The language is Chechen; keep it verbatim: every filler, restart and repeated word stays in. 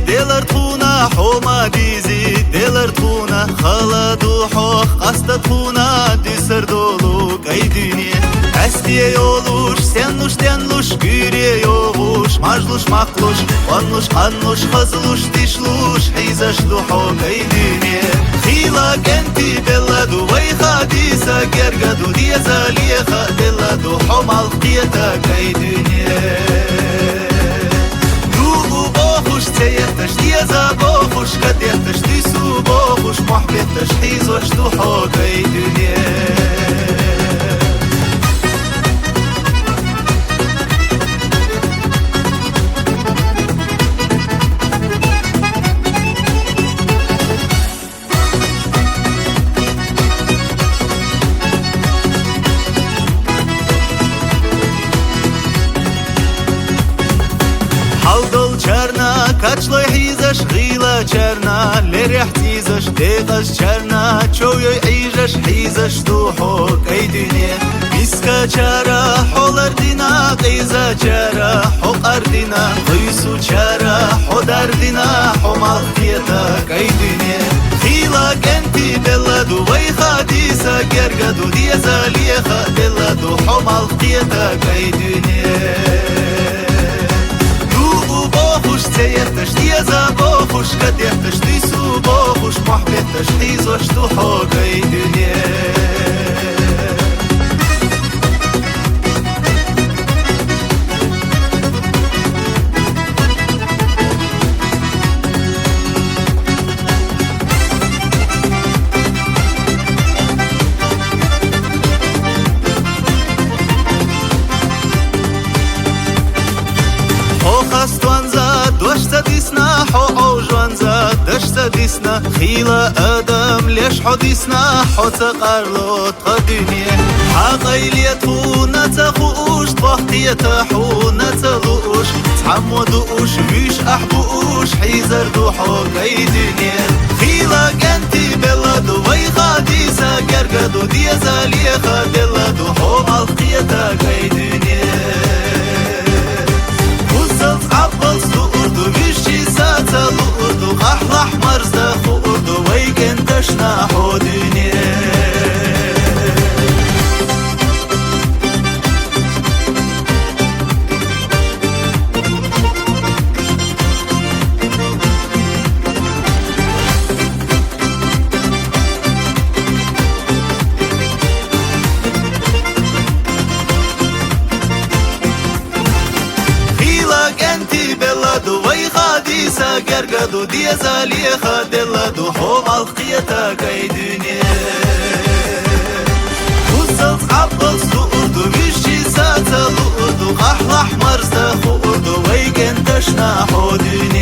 Делар тхона хьо ма дизи, делар тхона хала ду хьох, къаста тхона дуьсар долу кӀай дуьне. Къаьсте йолуш, сенлуш, денлуш, гуьйре йогӀуш, мажлуш, махлуш, къонлуш, къанлуш, хазлуш, дишлуш, хьийзаш ду хьо кӀай дуьне. Хийла кӀенти белла ду, вай хадиса герга ду, деза леха делла ду, хьо малх кхета кӀай дуьне. Ду бохуш цеетташ, деза бохуш кадетташ, дуьсу бохуш мохь бетташ, хьийзош ду хьо кӀай дуьне. Хьал долчарна качлой хьийзаш, гӀийлачарна лерехь цӀийзаш, декъазчарна чов йой Ӏийжаш, хьийзаш ду хьо кӀай дуьне. Мискачара хьо лардина, къизачара хьо къардина, къуьйсучара хьо дардина, хьо малх кхета кӀай дуьне. Хийла кӀенти белла ду, вай хадиса герга ду, деза леха делла ду, хьо малх кхета кӀай дуьне. Ду бохуш цеетташ, деза бохуш кадетташ, дуьсу бохуш мохь бетташ, хьийзош ду хьо кӀай дуьне. Хьо хас ванза дош ца дисна, хьо Ӏовжонза даш ца дисна, хийла адам леш хьо дисна, хьо ца къарло тха дуьне. Хьан къайле тхуна ца хууш, тхох кхета хьуна ца лууш, цхьаммо дууш, вуьш ахь бууш, хьийзар ду хьо кӀай дуьне. Хийла кӀенти белла ду, вай хадиса герга ду, деза леха делла ду, хьо малх кхета кӀай дуьне. Кхуззалц, Ӏаббалц дуур ду, вуьш чийсаца луур ду, къахьлахь марзда хуур ду, вай кӀенташна хьо дуьне. Хийла кӀенти белла ду, вай хадиса герга ду, деза леха делла ду, хьо малх кхета кӀай дуьне. Кхуззалц, Ӏаббалц дуур ду, вуьш чийсаца луур ду, къахьлахь марзда хуур ду, вай кӀенташна хьо дуьне.